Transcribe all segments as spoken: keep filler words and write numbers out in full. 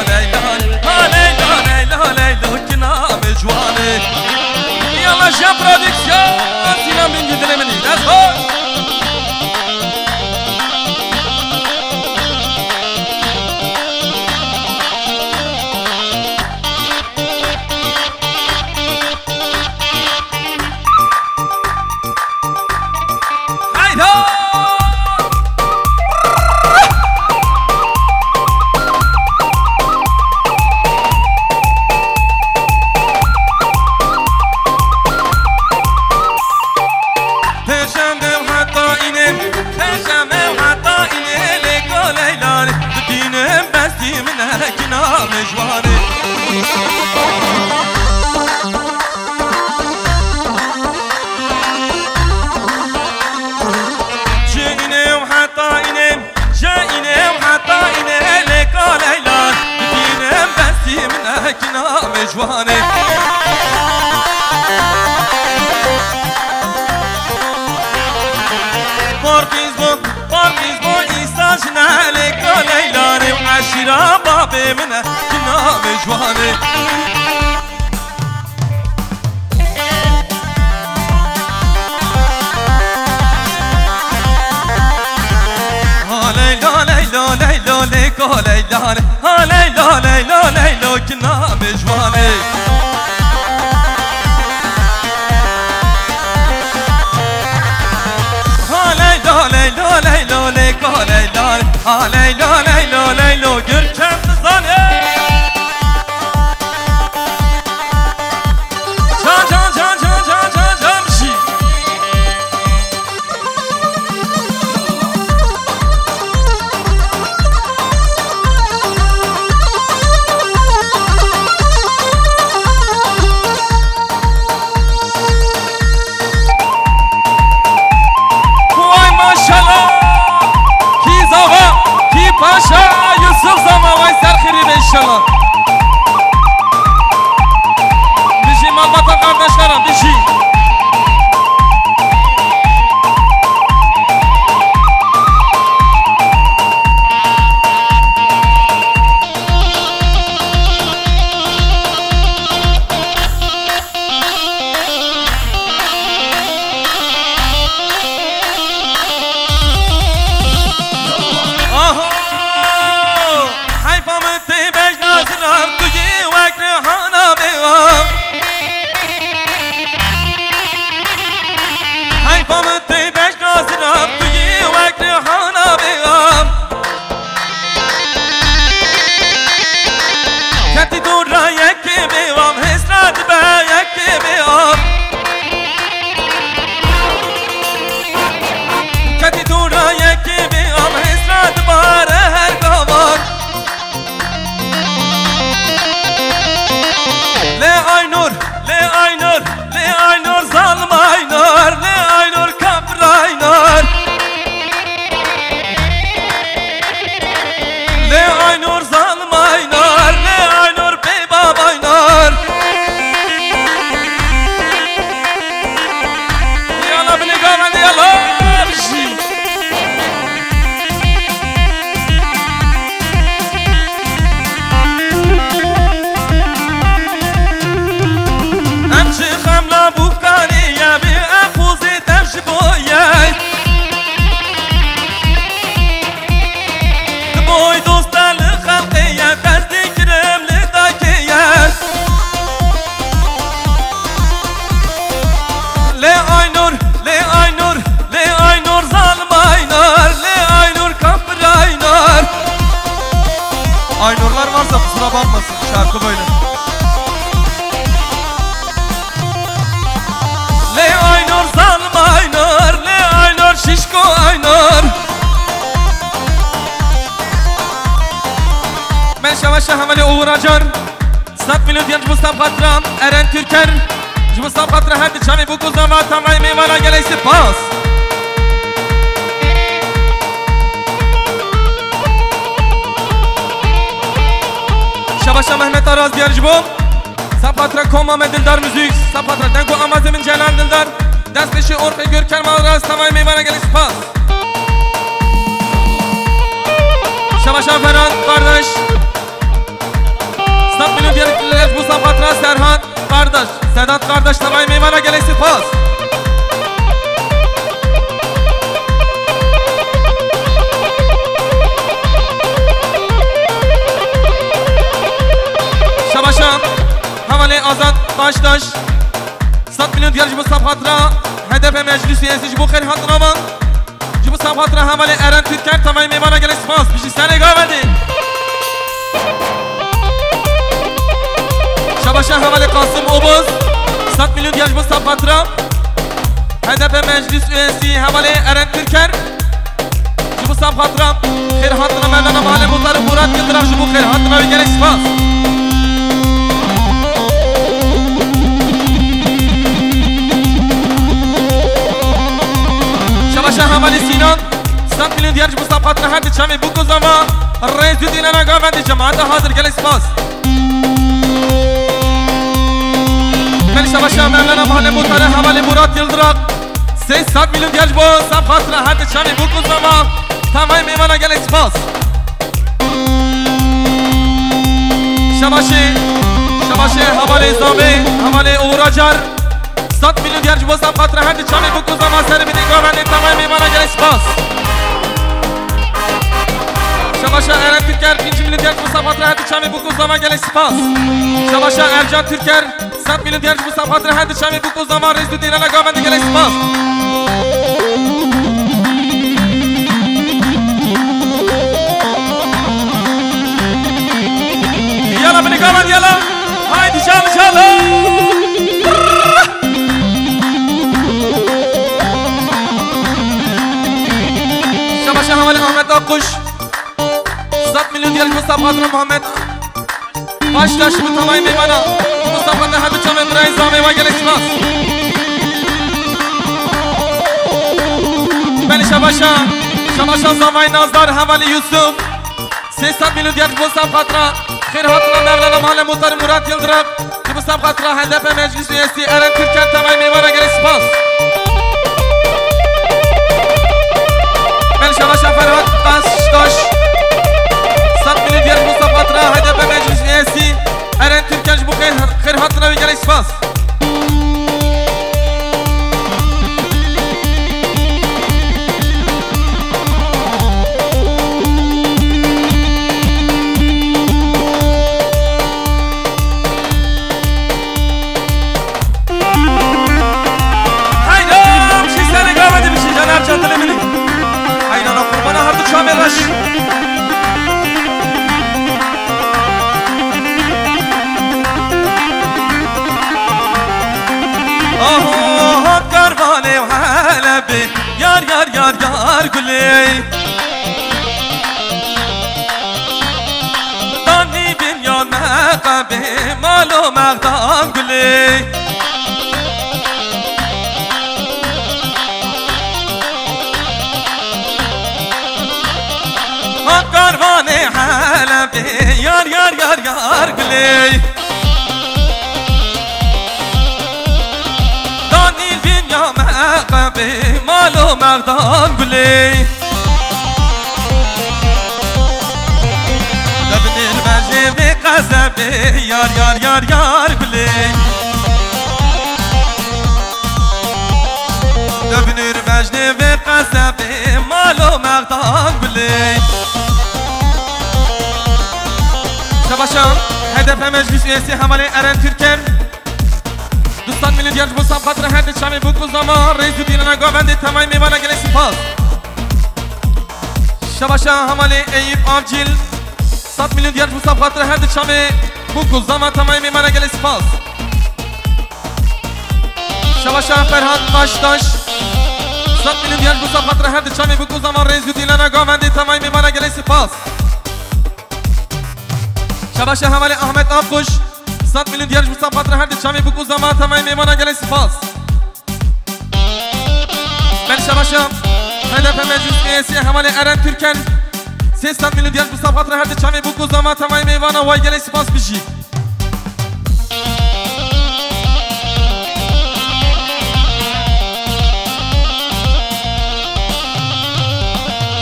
Leyla, ha Leyla, Leyla, Leyla, kina Mecwanê. Yalla, Jean Production, Sinan Bingî dilê min î. Dest xweş. Hayda! Perşembe heta inem, perşembe heta ine lê ka Leyla, dibînim bestî min e kina Mecwanê. Ji îne û heta îne, ji îne û heta îne lê ka Leyla, dibînim bestî min e kina Mecwanê. Parqîz bo, parqîz bo îsa jine lê ka Leyla, rê û eşîra babê min e kina Mecwanê. Ha Leyla, Leyla, Leyla, lê ka Leyla, ha Leyla, Leyla, Leyla, kina Mecwanê. Ha Leyla, Leyla, Leyla, lê ka Leyla, ha Leyla, Leyla, Leyla, Görkem dizane. Can, can, can, can, can, can, can, bijî. Vay maşallah! Kî zava, kî paşa, Yusuf zava, vay ser xirî be inşallah. Bijî malbata kardeşlerim, bijî. Aho! Heyfa min tê bejna zirar, tu yê wek rihana bêwa. Heyfa min tê bejna zirar, tu yê wek rihana bêwa. Ketî dûra yekê bêwa, hêsra dibe yekê bêwa. Ketî dûra yekê bêwa, hêsra dibare her gavan. Lê Aynur, lê Aynur, lê Aynur zalim Aynur, lê Aynur kafir Aynur. Lê Aynur zalim Aynur, lê Aynur bêbab Aynur. Yala binê gavendê yala bijî. Em ji xemla bûkarê ye, bê exûzê dev ji bo ye. Di boy dosta li xelqê ye, destê kirim li dayikê ye. Lê Aynur, lê Aynur, lê Aynur zalim Aynur, lê Aynur kafir Aynur. Aynurlar varsa kusura bakmasın, şarkı böyle. Lê Aynur zalim Aynur, lê Aynur şişko Aynur. Me şeveşe hevalê Oğur Acar. Sed milyon diyen ji bo sab xatira Eren Türker. Ji bo sab xatira her di çavê bûk û zava tavayê mêvana gelek spas. Şebaşa Mehmet Araz diyen ji bo sab xatira Koma me Dildar Müzik. Sab xatira deng û amazê min Celal Dildar. Dest pêşê Orxê Görkem Araz tavayê mêvana gelek spas. Şebaşa Ferhan kardeş. Sed milyon diğer bu safhatra Serhat Kardeş. Sedat Kardeş, tevayê mêvana gelek spas. Şabaşa, hevalê Azad Taştaş. Sed milyon diğer bu safhatra H D P meclis üyesi ji bu xêr hatina van. Ji bo saf xatira hevalê Eren Türker, tevayê mêvana gelek spas. Bijî serê gavendê. Şabaşa hevalê Kasım Obuz. Sed milyon diya ji bo saf xatira H D P meclis üyesi hevalê Eren Türker. Ji bo saf xatira xêr hatina merdana Mahalê Muhtar Murat Yildirim, ji bo xêr hatina wî gelek spas. Şabaşa hevalê Sinan. Sed milyon diyer ji bo saf xatira her di çavê bûk û zava. Rêz û dînana gavendê cemaeta hazir, gelek spas. Belê şabaşa Mevlana Mahalê Muhtara hevalê Murat Yildirim. Sê sed milyon diyer ji bo saf xatira her di çavê bûk û zava. Tevayê mêvana gelek spas. Şabaşê, şabaşê hevalê Zavê, hevalê Oğur Acar. Sed milyon diyer ji bo saf xatira her di çavê bûk û zava ser binê gavendê, tevayê mêvana gelek spas. Şabaşa Eren Türker, pênc milyon diyer ji bo saf xatira her di çavê bûk û zava, gelek spas. Şabaşa Ercan Türker, sed milyon diyer ji bo saf xatira her di çavê bûk û zava, rêz û dînana gavendê, gelek spas. Yala binê gavendê, yala. Haydi şalı şalı. Şabaşa hevalê Ahmet Akkuş. Sed milyon diyer ji bo saf xatira Muhammed Baştaş, ji bo tevayê mêvana. Ji bo saf xatira her di çavê birayê Zavê, wa gelek spas. Belê şabaşa, şabaşa Zavayê Nazdar, hevalê Yusuf. Sê sed milyon diyer ji bo saf xatira xêr hatina Mevlana Mahalê Muhtar Murat Yildirim. Ji bo saf xatira H D P meclis üyesi Eren Türker, tevayê mêvana gelek spas. Belê şabaşa Ferhat Taştaş. Sed milyon diyer ji bo saf xatira H D P meclis üyesi Eren Türker, ji bo xêr, xêr hatina wî gelek spas. Hayda, bijî serê gavendê, bijî caner çatilê min. Hayda, na qurbana her du çavê reş. Aha, karvanê Helebê, yar, yar, yar, yar gulê. Danî bin ya meqebê, malo mexdan gulê. Ha karvanê Helebê, yar, yar, yar, yar gulê. Danî bin ya meqebê, malo mexdan gulê. Dibinir bejê vê qezebê, yar, yar, yar, yar gulê. Dibinir bejê vê qezebê, malo mexdan gulê. Şabaşa H D P meclis üyesi hevalê Eren Türker. Du sed milyon diyer ji bo saf xatira her di çavê bûk û zama, rêz û dînana gavendê, tevayê mêvana gelek spas. Şabaşa hevalê Eyüp Avcil. Sed milyon diyer ji bo saf xatira her di çavê bûk û zama, tevayê mêvana gelek spas. Şabaşa Ferhat Taştaş. Sed milyon diyer ji bo saf xatira her di çavê bûk û zama, rêz û dînana gavendê, tevayê mêvana gelek spas. Şabaşa hevalê Ahmet Akkuş. Sed milyon diyer ji bo saf xatira her di çavê bûk û zama, tevayê mêvana gelek spas. Belê şabaşa H D P meclis üyesi hevalê Eren Türker. Sê sed milyon diyer ji bo saf xatira her di çavê bûk û zama, tevayê mêvana, wa gelek spas bijî.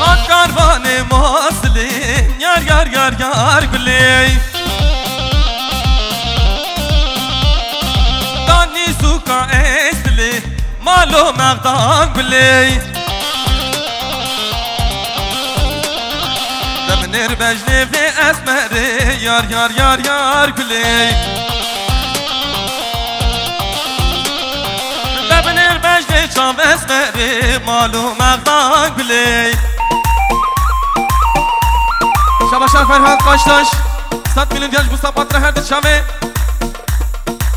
Ha karvanê Mosilê, yar, yar, yar, yar gulê. Alo mexdan gulê. Deminêr bejnê vê esmerê, yar, yar, yar, yar gulê. Deminêr bejnê çav esmerê, malo mexdan gulê. Şabaşa Ferhat Kaştaş, sed milyon diyaş bu sapatra her di çavê.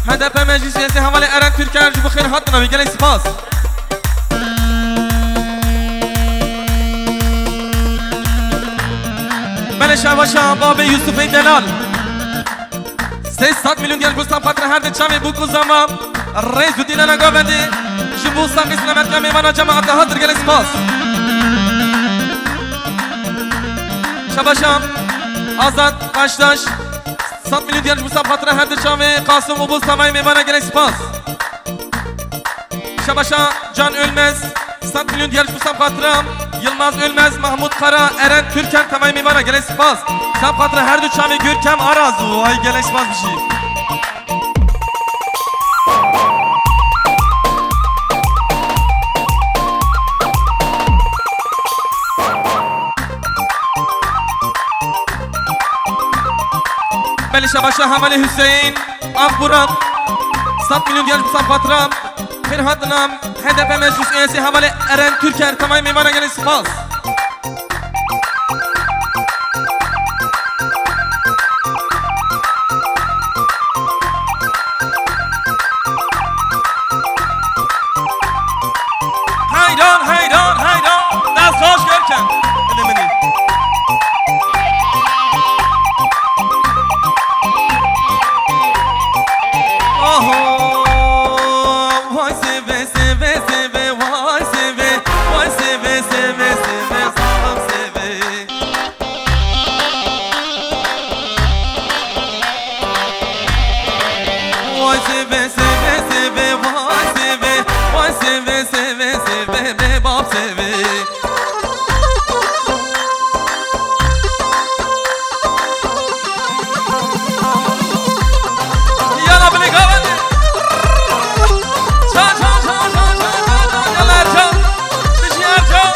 H D P meclis üyesi Hevalê Eren Türker ji bo xêr hatina wî, gelek spas. Belê şebaşa babê Yusufê Delal. Sê sed milyon diyaş bo sapatra her di çavê bûk û zama. Rêz û dîlana gavendî. Ji bo saxî silametiya mêvana cemaata hazir, gelek spas. Şebaşa Azad Kaştaş. Sed milyon diyaş bo sapatra her di çavê Qasim û bo samay mêvana, gelek spas. Şebaşa Can Ölmez, sed milyon diyaş bo sapatra Yılmaz Ölmez, Mahmut Kara, Eren Türker, tamay mêvana, gelek spas. Sapatra her du çavê Görkem Araz, ay gelek spas bijî. Belê şebaşa Hevalê Hüseyin. Akburan, sed milyon diyaş bo sapatra xêr hatina H D P meclis üyesi Hevalê Eren Türker, tamay mêvana, gelek spas. Heyran, heyran, heyran, dest xweş Görkem. Binê min ê. Oho, vay seve, seve, seve, vay seve, vay seve, seve, seve, zalim seve. Vay seve, seve, seve, vay seve, vay seve, seve, seve, be bab seve. Yana bile gavende. Çal, çal, çal, çal, çal, çal, çal, yala Ercan. Dijî Ercan.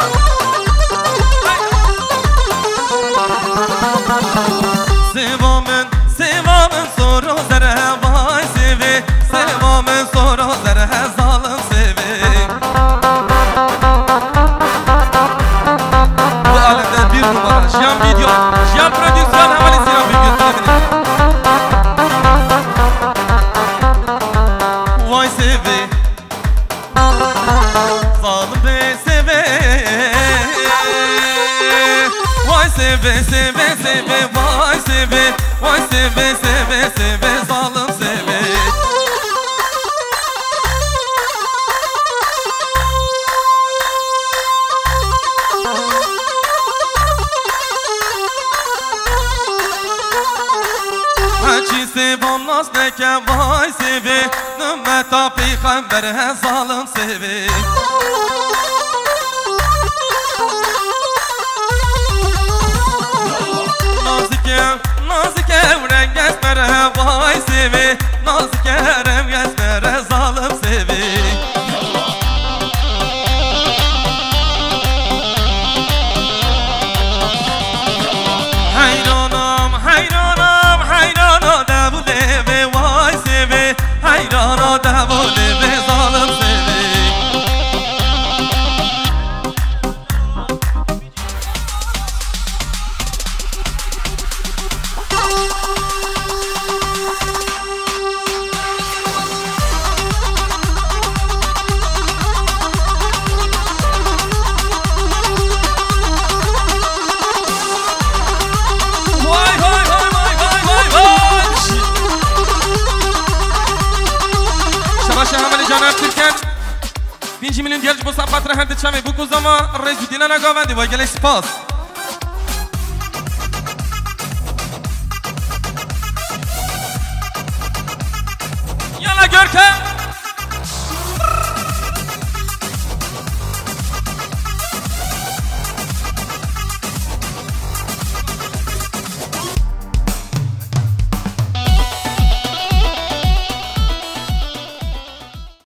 Sêva min, sêva min, soro zere vay sêvê. Sêva min, soro zere zalim sêvê. Bu alemde bir numara. Jiyan Video, Jiyan Prodüksiyon, Hevalê Jiyan Video. Vay sêvê. Zalim bê sêvê. Vay sêvê, sêvê, sêvê, vay sêvê. Vay sêvê, sêvê, sêvê, zalim sêvê. Heçî sêvan nas neke vay sêvê, nimeta pêxember he zalim sêvê. Nazike, nazike, rengez mere vay sêvê. Nazike, rengez mere zalim sêvê. Heyranam, heyranam, heyrana devû lêvê vay sêvê. Heyrana devû lêvê zalim sêvê. Vay, vay, vay, vay, vay, vay, vay. Şebaşa Hevalê Caner Türker. Pêncî milyon diyar ji bo sapatra her di çavê bûk û zama rêz û dîlana gavendî. Vay gelek spas. Yala Görkem.